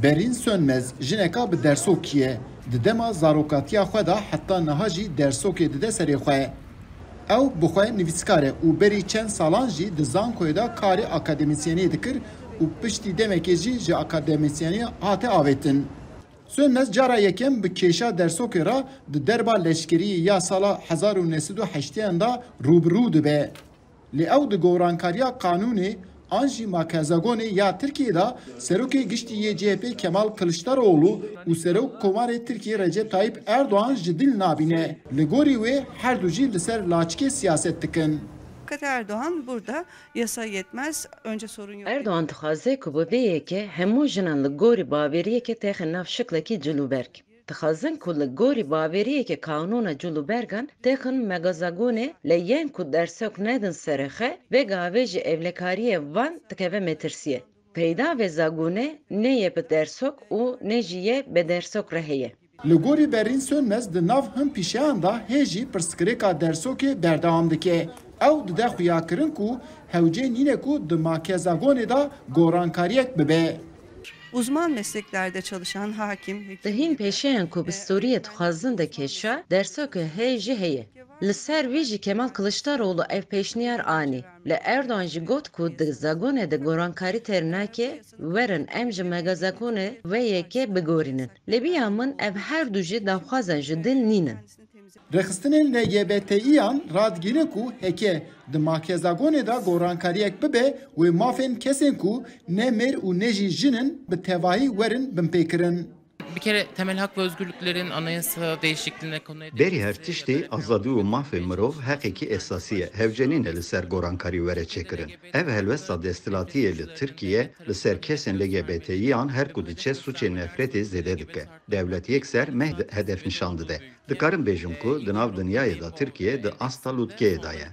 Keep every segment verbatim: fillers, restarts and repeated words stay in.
Berîn Sönmez jineka bi dersokî ye. Di dema zarokatiya xwe de heta niha jî dersokê dide serê xwe. Ew bi xwe nivîskar e û berî çend salan jî di zankoyê de karê akademîsyeniyê dikir û piştî demekê jî ji akademîsyeniyê hate avêtin. Sönmez cara yekem bi kêşa dersokê re di derba leşkeriyê ya sala hezar û neh sed û heştiyan de rû bi rû dibe. Lê ew di gorankariya qanûnê an jî makezagonê ya Tirkiyê de serokê giştî yê C H P Kemal Kılıçdaroğlu û Serok Komarê Tirkiyê Recep Tayyip Erdoğan ji dil nabîne. Li gorî wê her du jî li ser laçikê siyaset dikin. Fakat Erdoğan burada yasa yetmez. Önce sorun yok. Erdogan dixwaze ku bi vê yekê hemû jinan li gorî baweriyekê têxin nav şiklekî cilûberg. Dixwazin ku li gorî baweriyekê kanûna cilûbergan têxin megazagonê lê yên ku dersok nedin serê xwe, vê gavê jî ewlekariyê van dikeve metirsiyê. Peyda vê zagonê nê yê bi dersok û nê jî yê bêdersok re heye. Li gorî Berîn Sönmez di nav hin pîşeyan de hê jî pirsgirêka dersokê berdewam dike. Ew dide xuyakirin ku hewcê nîne ku di makezagonê de gorankariyek bibe. Uzman mesleklerde çalışan hakim, Di hîn pêşeyan ku bi storiyê dixwazin de kêşa dersokê heye jî heye. Li ser vî jî Kemal Kiliçdaroğlu ev pêşniyar anî. Lê Erdogan jî got ku di zagonê de gorankarî têr nake, werin em ji megazagonê vê yekê bigorînin. Lê biya min ev her du jî daxwazên ji dil nînin. Rêxistinên L G B T İ'yan radigihîne ku heke di makezagonê de gorankariyek bibe wê mafên kesên ku ne mêr û ne jî jin in bi tevahî werin binpêkirin. Bir kere temel hak ve özgürlüklerin anayasa değişikliğine konu edilmesi Berî her tiştî, azadî û mafê mirov heqekî esasî ye. Hewce nîne li ser gorankarî were çêkirin. Ev helwesta desthilatiyê li Tirkiye li ser kesên L G B T İ'yan her ku diçe sûcê nefretê zêde dike. Dewlet yekser meh hedef nîşan dide. Dikarim bêjim ku di nav dinyayê de Tirkiye di asta lûtkeyê de ye.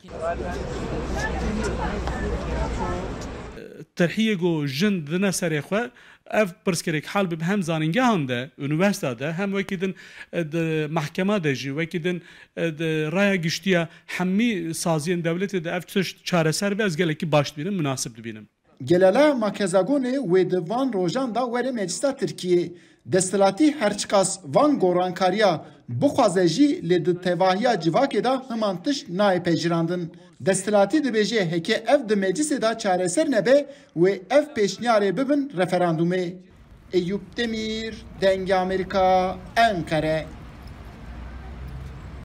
Terhiyê ku jin didine serê xwe, ev pirsgirêk hal bi hem zanîngehan de, unîversîta de, hem wekî din, e, di mehkema de jî, wekî din, e, di raya giştiya hemî saziyên dewletê de ev tişt çareser be, ez gelekî baş dibînim, munasib dibînim. Geleleya makezagonê wê di van rojan de were Meclisa Tirkiyê. Desthilatî her çiqas van gorankariya bixwaze jî lê di tevahiya civakê de himan tişt nayê pejirandin. Desthilatî dibêje heke ev di meclisê de çareser nebe wê ev pêşniyarê bibin referandumê. Eyûp Demîr, Dengê Amerîka, Enqere.